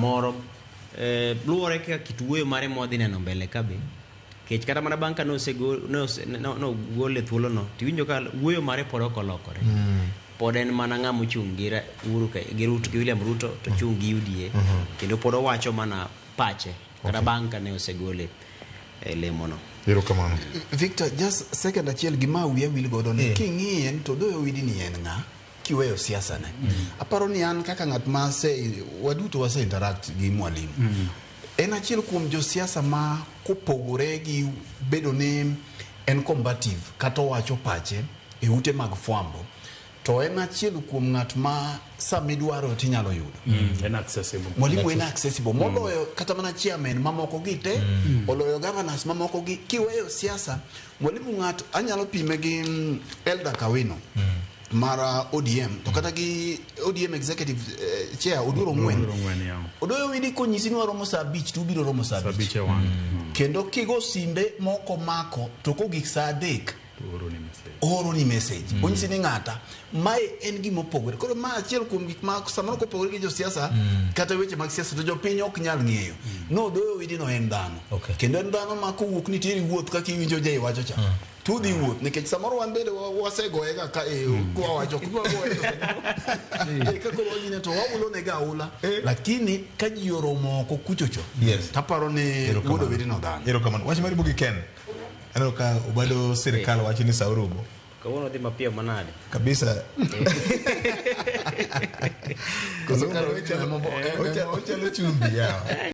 Samoro luwore kaka kit wuoyo mare mwadhi neno mbele ka be. Kech kata mana bang' ka nogole thuolo no, tiwinjo ka wuoyo mare pod ok olokore. Pod en mana ng'ama ochung' gi Uhuru gi Ruto, gi William Ruto to chung' gi UDA. Kendo pod owacho mana pache kata bang' ka ne osegole e lemo no. Erokamano. Victor, just second achiel gima wiya wil godo ni king'iye to Odoyo Owidi ni en ng'a kiweyo siasa ne. Aparo ni an kaka ng'at ma se waduto wase interact gi mwalimu. En achiel kuom josiasa ma kopogore gi bedo ni en combative kata owacho pache e ute mag fwambo, to en achiel kuom ng'at ma samidwaro tinyalo yudo. En accessible. Mwalimu en accessible moloyo kata mana chairman mamoko gi te, oloyo governors mamoko gi. Kiweyo siasa, mwalimu ng'at anyalo pime gi Elder Kawino mar ODM, to kata gi ODM executive chair Oduor Ong'wen. Oduor Ong'wen, yeah. Odoyo Owidi konyisi ni waromo saa 5 to ubiro romo saa Saa 5. 5 e wang'. Kendo kigo simbe moko mako to kogik saa 3 Ooro ni message. Ooro ni message. Onyisi ni ng'ata mae en gima opogore. Koro ma achiel kuom gik ma samoro kopogore gi josiasa kata weche mag siasa to jopiny ok nyal ng'eyo. No Odoyo Owidi no en dhano. Kendo en dhano ma kowuok nitiere wuoth kaka iwinjo Jay wacho cha. To udhi wuoth nikech samoro wan bende wasegoyega ka e kwawacho kwagoye to samoro ka koro wang'ine to waulo nega aula, lakini ka ji oromo oko kuchocho taparo ni Erokamano. wuod Owidi no dhano. Erokamano. Wach mar bugi Ken. Aneno ka obado sirikal wacho ni sa orumo. Kawuono dhi mapiyo manade? Kabisa. Koso kar weche Ochalo chumbi yawa.